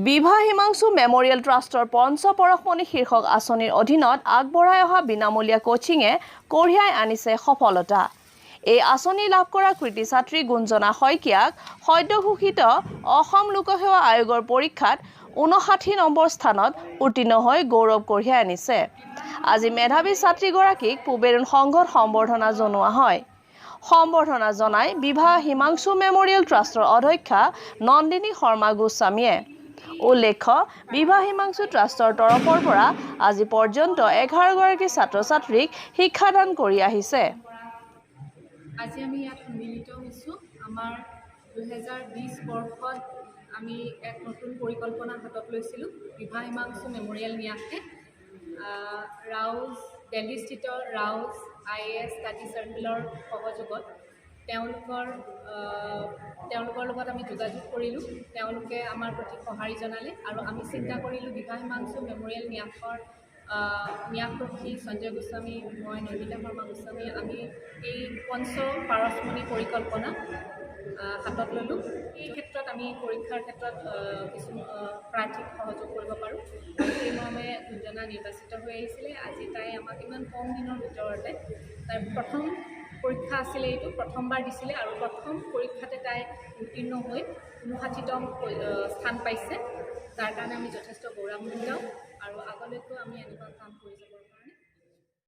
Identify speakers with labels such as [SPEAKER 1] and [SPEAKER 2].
[SPEAKER 1] Bibha Himanshu memorial ট্ৰাষ্টৰ পঞ্চপৰশমণি শীৰ্ষক আঁচনিৰ অধীনত আগবঢ়াই অহা বিনামূলীয়া কোচিঙে কঢ়িয়াই আনিছে সফলতা। এই আঁচনি লাভ কৰা কৃতী ছাত্ৰী গুঞ্জনা শইকীয়াক সদ্য ঘোষিত অসম লোকসেৱা আয়োগৰ পৰীক্ষাত 59 নম্বৰ স্থানত উত্তীৰ্ণ হৈ গৌৰৱ কঢ়িয়াই আনিছে। আজি মেধাৱী ছাত্ৰীগৰাকীক পূবেৰুণ সংঘত সম্বৰ্ধনা জনোৱা হয়। সম্বৰ্ধনা জনাই বিভা হিমাংশু মেমৰিয়েল ট্ৰাষ্টৰ অধ্যক্ষা নন্দিনী শৰ্মা গোস্বামীয়ে। উল্লেখ্য, বিভা হিমাংশু ট্ৰাষ্টৰ তৰফৰ পৰা আজি পৰ্যন্ত 11গৰাকী ছাত্ৰ ছাত্ৰীক শিক্ষাদান কৰি আহিছে।
[SPEAKER 2] আজি আমি ইয়াত সন্মিলিত হৈছোঁ। আমাৰ 2020 বৰ্ষত আমি এক নতুন পৰিকল্পনা হাতত লৈছিলোঁ। বিভা হিমাংশু মেমৰিয়েল ন্যাসে ৰাউজ দেলহিস্থিত ৰাউজ আইএএছ ষ্টাডি চাৰ্কেলৰ সহযোগত তেওঁলোকৰ লগত আমি যোগাযোগ কৰিলোঁ। তেওঁলোকে আমাৰ প্ৰতি সঁহাৰি জনালে আৰু আমি চিন্তা কৰিলোঁ, বিভা হিমাংশু মেমৰিয়েল ন্যাসৰ ন্যাসৰক্ষী সঞ্জয় গোস্বামী, মই নন্দিতা শৰ্মা গোস্বামী, আমি এই পঞ্চ পাৰসমণি পৰিকল্পনা হাতত ল'লোঁ। এই ক্ষেত্ৰত আমি পৰীক্ষাৰ ক্ষেত্ৰত কিছু প্ৰাৰ্থীক সহযোগ কৰিব পাৰোঁ আৰু সেই মৰ্মে গুঞ্জনা নিৰ্বাচিত হৈ আহিছিলে। আজি তাই আমাক ইমান কম দিনৰ ভিতৰতে, তাইৰ প্ৰথম পৰীক্ষা আছিলে এইটো, প্ৰথমবাৰ দিছিলে আৰু প্ৰথম পৰীক্ষাতে তাই উত্তীৰ্ণ হৈ 59তম স্থান পাইছে। তাৰ কাৰণে আমি যথেষ্ট গৌৰৱান্বিত আৰু আগলৈকো আমি এনেকুৱা কাম কৰি যাবৰ কাৰণে